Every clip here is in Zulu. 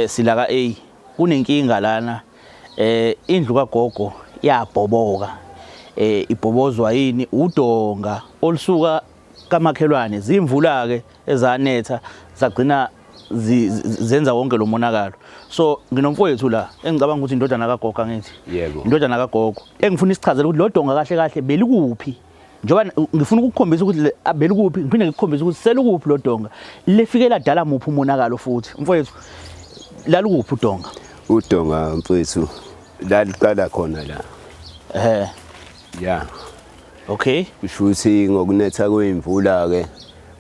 Sila ka A kunenkinga lana, indlu kagogo yabhoboka. Ibhobozwa yini? Udonga olusuka kamakhelwane. Zimvula ke ezanetha zagcina zenza wonke lo monakalo. So nginomfowethu la engicabanga ukuthi indodana kagogo, angithi? Yebo. Indodana kagogo. Engifuna isichazele ukuthi lo donga kahle kahle belikuphi. Njengoba ngifuna ukukukhombisa ukuthi belikuphi, ngiphinde ngikukhombise ukuthi selukuphi lo donga. Lefike ladala muphi umonakalo futhi. Mfowethu, lalukuphi udonga? Udonga mfowethu laliqala khona la. Ya. Okay. Kusho ukuthi ngokunetha kwemvula ke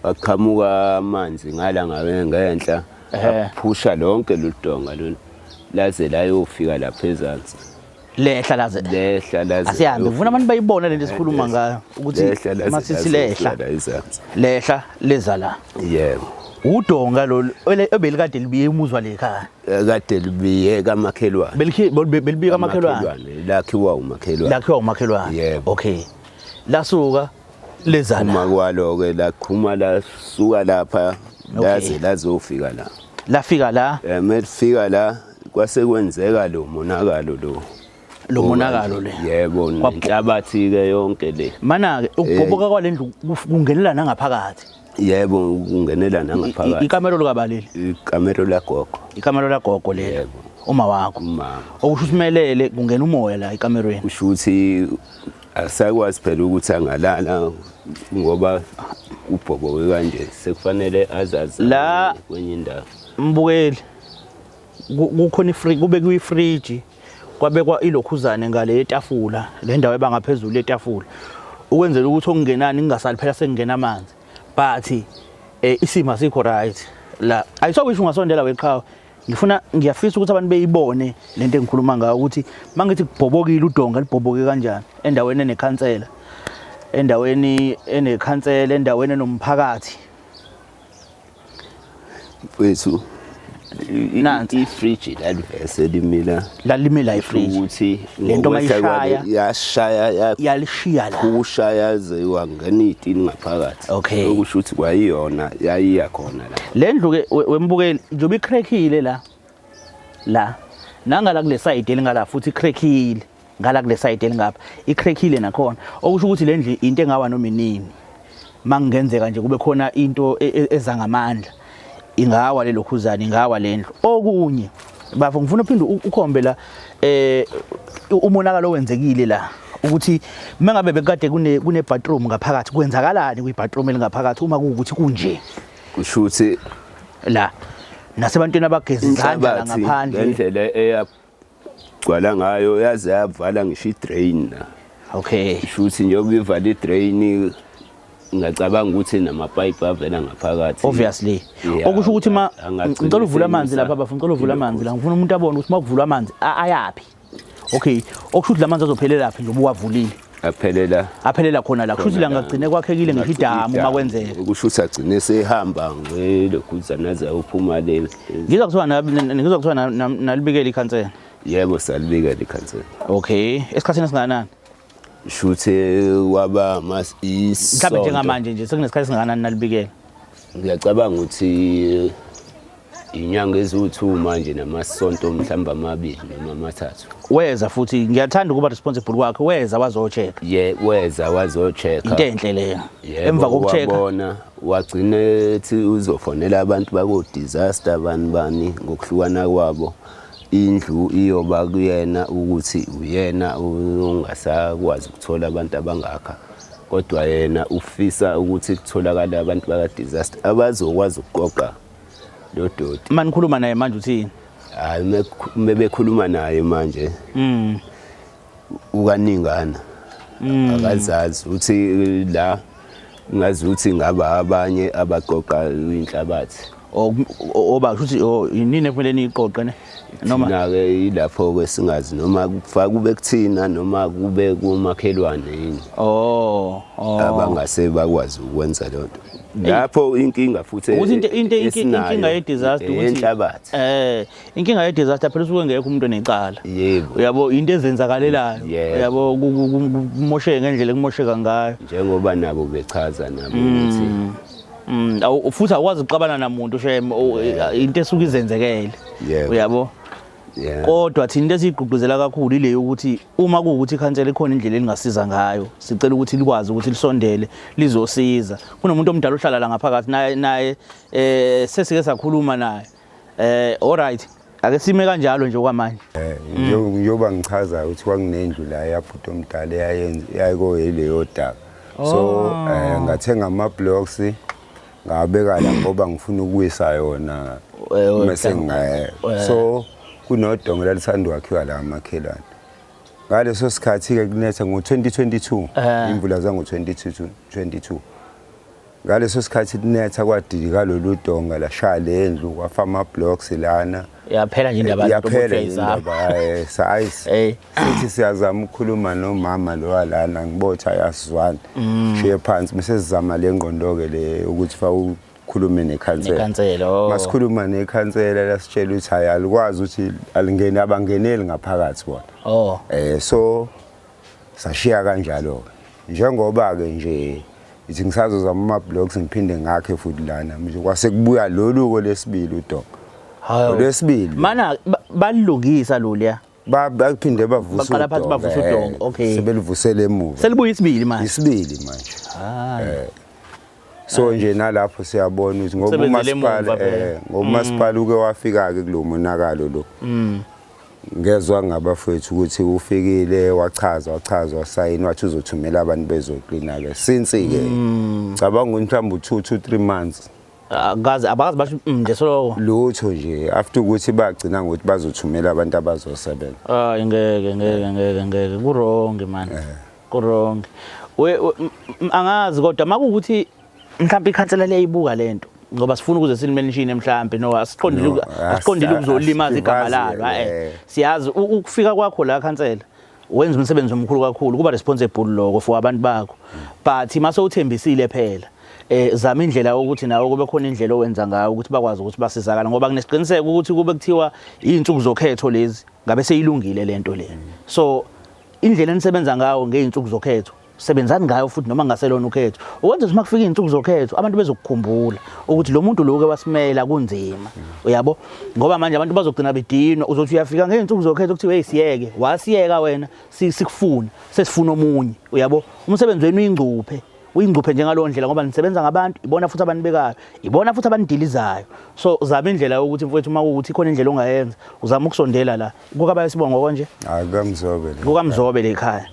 baqhamuka amanzi ngala ngabe ngenhla, aphusha lonke loludonga lolu laze layofika lapha ezansi. Lehla laze lehla laze. Asihambe, ngifuna abantu bayibone lento esikhuluma ngayo ukuthi lehla laze masithi lehla la ezansi. Lehla leza la. Yebo. Udonga lolu ebelikade libiye umuzwa lekhaya. Kade libiye kamakhelwane. Belibiye kamakhelwane. Lakhiwa umakhelwane. Lakhiwa umakhelwane. Yebo. Okay. Lasuka leza la. Uma kwalo ke laqhuma lasuka lapha laze lazofika la. Lafika la. Melifika la kwase kwenzeka lo monakalo lo. Lo monakalo le. Yebo, nenhlabathi ke yonke le. Mana ke ukubhoboka kwalendlu kungenela nangaphakathi. Yebo, kungenela nangaphakathi. Ikamelo likabaleli. Ikamelo lagogo. Ikamelo lagogo lelo. Yebo. Uma wakho. Umama. Okusho ukuthi melele kungena umoya la ekamerweni. Kusho ukuthi asakwazi phela ukuthi angalala ngoba ubhoboke kanje, sekufanele azazi La kwenye indawo. Mbukeli, kukhona ifridge, kube kuyifridge, kwabekwa ilokhuzane ngale yetafula, le ndawo ebangaphezulu yetafula, ukwenzela ukuthi okungenani kungasali phela sekungena amanzi. But isimo asikho right la. Ayisokusho ungasondela weqhawe. Ngifuna, ngiyafisa ukuthi abantu beyibone lento engikhuluma ngayo, ukuthi mangithi kubhobokile udonga libhoboke kanjani endaweni enekhansela, endaweni enekhansela, endaweni enomphakathi. Mfethu, Nansi. ifridge lalivese limila. Lalimila ifridge. Ukuthi Lento ngokwehla mayishaya, yashaya, yalishiya la. Yaphusha yaze wangena itini ngaphakathi. Okay. Okusho ukuthi kwayiyona yayiya khona la. Le ndlu ke wembukeli njengoba icrackile la la nangala kule side elingala futhi icrackile ngala kule side elingapha icrackile nakhona, okusho ukuthi le ndlu into engawa noma inini. Mangenzeka nje kube khona into eza ngamandla, ingawa lelo khuzana, ingawa lendlu. Okunye bafo, ngifuna uphinde ukhombe la umonakalo owenzekile la, ukuthi mengabe bekade kune bathroom ngaphakathi, kwenzakalani kwi bathroom elingaphakathi uma kuwukuthi kunje? Kusho ukuthi la nasebantwini abageza izandla la inhlabathi ngaphandle ngendlela eyagcwala ngayo yaze yavala ngisho idrain la. Kusho ukuthi njengoba ivala idrain, ngiyacabanga ukuthi namapayipi avela ngaphakathi. Obviously. Yeah, Okusho ukuthi ma angagcina ngicela uvula amanzi esebenzisa lapha bafo, ngicela uvula amanzi la, ngifuna umuntu abone ukuthi makuvulwa amanzi ayaphi. Okay, okusho ukuthi lamanzi azophelela phi njengoba uwavulile? Aphelela Aphelela khona la. Kusho ukuthi la ngagcine kwakhekile ngisho idamu makwenzeka. Kusho ukuthi agcine sehamba ngelokhuzana aze ayophuma le. Ngizwa kuthiwa nalibikela ikhansela. Yebo, salibikela ikhansela. Okay, esikhathini esingakanani? Shuthe kwaba mas Mhlawumbe njengamanje nje sekunesikhathi esingakanani nalibikela? Ngiyacabanga ukuthi inyanga eziwu-2 manje namasonto mhlawumbe 2 noma 3. Weza futhi, ngiyathanda ukuba responsible kwakhe, weza wazocheck. Ye, weza wazocheck. Into enhle leyo. Yebo, Emva kokucheck wabona, wagcina ethi uzofonela abantu bako disaster bani bani ngokuhlukana kwabo. Indlu iyoba kuyena ukuthi uyena ungasakwazi ukuthola abantu abangakha, kodwa yena ufisa ukuthi kutholakale abantu baka disaster abazokwazi ukuqoqa lo doti. Manikhuluma naye manje uthini? Hayi, mebekhuluma naye manje ukaningana, akazazi uthi la ngazi ukuthi ngaba abanye abaqoqa inhlabathi. Oba kusho ukuthi yinini ekumele niyiqoqe ne? Noma thina-ke yilapho-ke singazi noma kufaka kube kuthina noma kube kumakhelwane yini abangase bakwazi ukwenza leyo nto. Lapho inkinga futhi Ukuthi into inkinga ye-disaster ukuthi yenhlabathi. Inkinga ye-disaster phela usuke ngekho umuntu onecala. Yebo. Uyabo, into ezenzakalelayo. Yebo. Uyabo, kumosheke ngendlela ekumosheka ngayo. Njengoba nabo bechaza nabo ukuthi Futhi awukwazi ukuxabana namuntu shem, into esuke izenzekele. Yebo. Uyabo? Yeah. Kodwa thina into esiyigqugquzela kakhulu ile yokuthi uma kuwukuthi ikhansela ikhona indlela elingasiza ngayo, sicela ukuthi likwazi ukuthi lisondele lizosiza. Kunomuntu omdala ohlala la ngaphakathi naye naye sesike sakhuluma naye. All right. Ake sime kanjalo nje okwamanje. Njengoba ngichaza ukuthi kwakunendlu la yabhuti omdala eyayenza yayikoyileyo daka. So ngathenga ama blocks ngabeka la ngoba ngifuna ukuwisa yona mase ngaya. So kunodonga lalisanda kwakhiwa la amakhelwane. Ngaleso sikhathi ke kunetha ngo-2022, imvula zango-2022. Ngaleso sikhathi kunetha kwadilika lolu donga lashaya le ndlu kwafa ama blocks lana. Yaphela nje indaba yaphela indaba size. Sithi siyazama ukukhuluma nomama lo walana ngibotha ayasizwana. Shiye phansi bese sizama le ngqondo ke le ukuthi fa ukhulume nekhansela. Nekhansela, oh. Masikhuluma nekhansela lasitshela ukuthi hayi alikwazi ukuthi alingene abangeneli ngaphakathi bona. Oh. So sashiya kanjalo ke. Njengoba ke nje ithi ngisazozama ama blocks ngiphinde ngakhe futhi lana manje kwase kubuya loluko lesibili udonga. Hawu. Olwesibili. Mana balungisa loluya. Baphinde bavusa Baqala phansi bavusa udonga, okay. Sebelivusele emuva. Selibuya isibili manje. Isibili manje. Hayi. So nje nalapho siyabona ukuthi ngoba Usebenzele emuva umasipala phela. ngoba umasipala uke wafika ke kulomonakalo lo. Ngezwa ngabafowethu ukuthi ufikile wachaza wachaza wasayina wathi uzothumela abantu bezoklina ke since ke cabanga ukuthi mhlawumbe 2 to 3 months Akaze abakaze basho nje soloko. Lutho nje after ukuthi bagcina ngokuthi bazothumela abantu abazosebenza. Hayi ngeke ngeke ngeke ngeke ku wrong man. Ku wrong. We angazi kodwa makuwukuthi mhlawumbe ikhansela liyayibuka lento ngoba sifuna ukuze silimention mhlawumbe no asiqondile No, asiqondile ukuzolimaza igama lalo. Siyazi ukufika kwakho la khansela wenza umsebenzi omkhulu kakhulu kuba responsible lokho for abantu bakho but mase uthembisile phela zama indlela ukuthi nawe kube khona indlela owenza ngayo ukuthi bakwazi ukuthi basizakala ngoba kunesiqiniseko ukuthi kube kuthiwa izinsuku zokhetho lezi ngabe seyilungile lento le. So indlela enisebenza ngayo ngeinsuku zokhetho sebenzani ngayo futhi noma ngaselona ukhetho ukwenza ukuthi makufika izinsuku zokhetho abantu bezokukhumbula ukuthi lo muntu lo ke wasimela kunzima uyabo ngoba manje abantu bazogcina bedinwa uzothi uyafika ngeinsuku zokhetho kuthiwe hey siyeke wasiyeka wena sikufuna sesifuna omunye uyabo umsebenzi wenu uyingcuphe uyingcuphe njengalowo ndlela ngoba nisebenza ngabantu ibona futhi abanibekayo ibona futhi abanidilizayo so zama indlela yokuthi mfowethu uma kuwukuthi ikhona indlela ongayenza uzama ukusondela la kukabaye sibongo konje Akamzobe le kukamzobe le ekhaya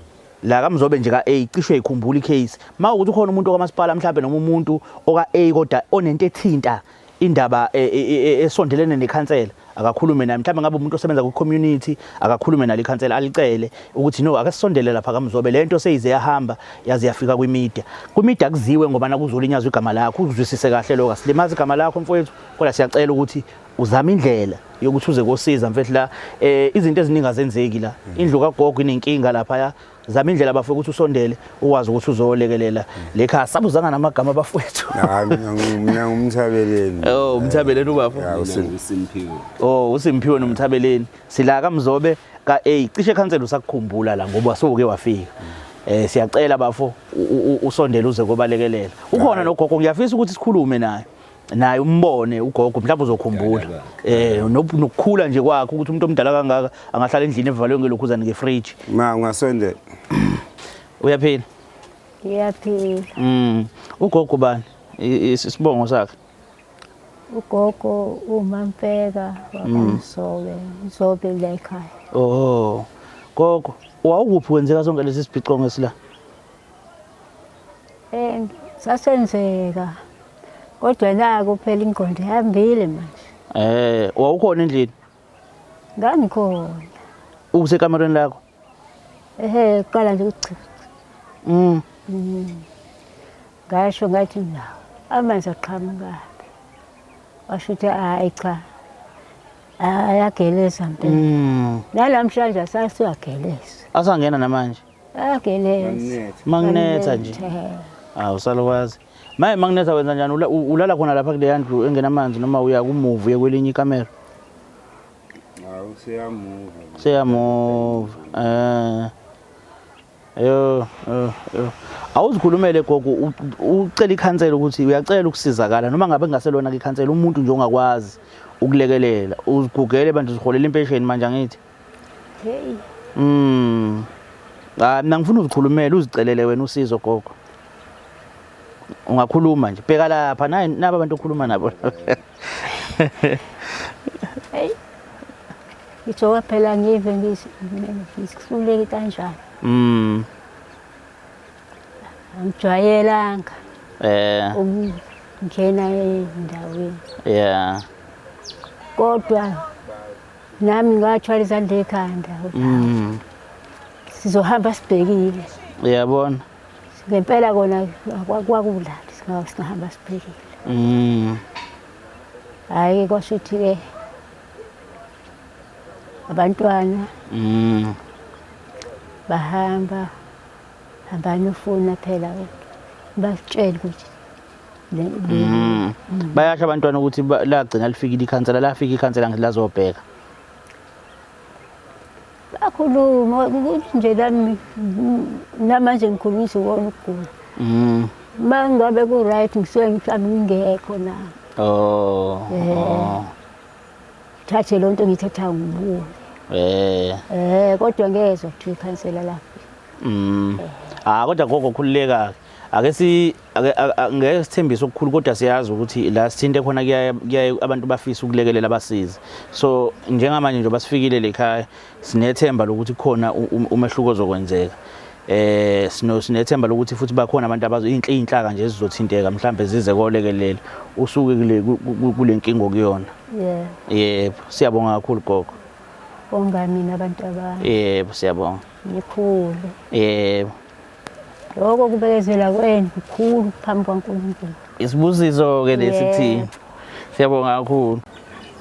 la kaMzobe nje ka-A cishe uyayikhumbula i-case uma ukuthi ukhona umuntu okamasipala mhlawumbe noma umuntu oka-A kodwa onento ethinta indaba esondelene nekhansela akakhulume naye mhlawumbe ngabe umuntu osebenza ku-community akakhulume nalo ikhansela alicele ukuthi no ake sisondele lapha kaMzobe le nto seyize yahamba yaze yafika kwimedia kwimedia kuziwe ngoba nakuzolinyazwa igama lakho uzwisise kahle lokho asilimazi igama lakho mfowethu kodwa siyacela ukuthi uzama indlela yokuthi uze kosiza mfethu la izinto eziningi azenzeki la indlu kagogo inenkinga lapha zama indlela bafowethu ukuthi usondele ukwazi ukuthi uzolekelela le khaya sabuzanga namagama bafowethu. Hayi mina ngumthabeleni. Oh umthabeleni ubafo. uSimphiwe. Oh uSimphiwe nomthabeleni. Sila kaMzobe ka A cishe khansela usakukhumbula la ngoba soke wafika. Siyacela bafo usondele uze kobalekelela. Ukhona nogogo ngiyafisa ukuthi sikhulume naye. Naye umbone ugogo mhlawumbe uzokhumbula nokukhula nje kwakhe ukuthi umuntu omdala kangaka angahlala endlini evalwe ngelokhuzana ngefridge. Ma ungasondela. Uyaphila? Ngiyaphila. Ugogo bani? Isibongo sakhe? Ugogo uMampeka wakwaMzobe, Mzobe la ekhaya. Oh. Gogo, wawukuphi kwenzeka sonke lesi sibhicongo esila? Sasenzeka. Kodwa naku phela ingqondo ihambile manje. Wawukhona endlini? Ngangikhona. Usekamerweni lakho? Ehhe, qala nje ukuthi Ngasho ngathi nawo amanzi aqhamukaphi. Washo ukuthi hayi cha. Ayageleza mpela. Nalamhlanje asasiyageleza. Asangena namanje? Ayageleza. Manginetha nje. Awusalokwazi. Maye manginetha wenza njani? Ulala khona lapha kule ndlu engenamanzi noma uya kumuvu uye kwelinye ikamero? Hawu seyamuva. Seyamuva. Yo, yo. Awuzikhulumele gogo, ucela ikhansela ukuthi uyacela ukusizakala noma ngabe kungaselona ikhansela, umuntu nje ongakwazi ukulekelela. Uzigugele bantu, uziholela impesheni manje angithi. Hey. Ah, mina ngifuna uzikhulumele, uzicelele wena usizo gogo. Ungakhuluma nje. Bheka lapha nayi naba abantu okhuluma nabo. Hey. Ngithoka phela ngive ngisihluleke kanjani. Angijwayelanga. Ukungena endaweni. Yeah. Kodwa nami ngathwala izandla ekhanda. Sizohamba sibhekile. Uyabona? Ngempela kona kwakulala singahamba sibhekile. Hhayi kwasho ukuthi-ke abantwana bahamba hambani ufuna phela bakutshele ukuthi Bayasho abantwana ukuthi lagcina lifikile ikhansela, lafika ikhansela ngithi lazobheka. Bakhuluma ukuthi nje lami namanje ngikhulumisa ukona ukugula. Uma ngabe ku-right ngisuke mhlawumbe ngingekho na. Oh. Thathe loo nto ngiyithatha ngibuye. Kodwa ngezwa kuthiwa ikhansela lapho. Ah, kodwa gogo khululeka. Ake si ngeke sithembise okukhulu kodwa siyazi ukuthi la sithinte khona kuya abantu bafisa ukulekelela abasizi. So njengamanje nje basifikile le khaya sinethemba lokuthi khona umehluko ozokwenzeka. Sinethemba lokuthi futhi bakhona abantu abazo inhlaka nje ezizothinteka mhlambe zize kolekelela usuke kule kule nkingo kuyona. Yeah. Yebo, siyabonga kakhulu gogo. Bonga mina abantu abami. Yebo, siyabonga. Ngikhulu. Yebo. Lokho kubekezela kwenu kukhulu phambi kwaNkulunkulu. Isibusiso ke lesi kuthina. Siyabonga kakhulu.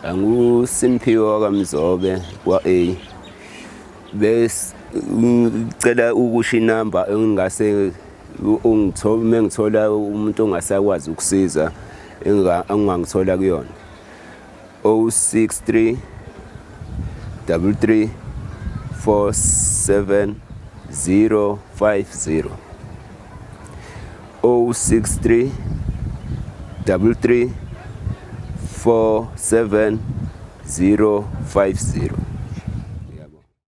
AnguSimphiwe kaMzobe kwa A. Bes ngicela ukusho inamba engingase ungithola mengithola umuntu ongasakwazi ukusiza engangithola kuyona. 063 33 47 050 063 33 47 050.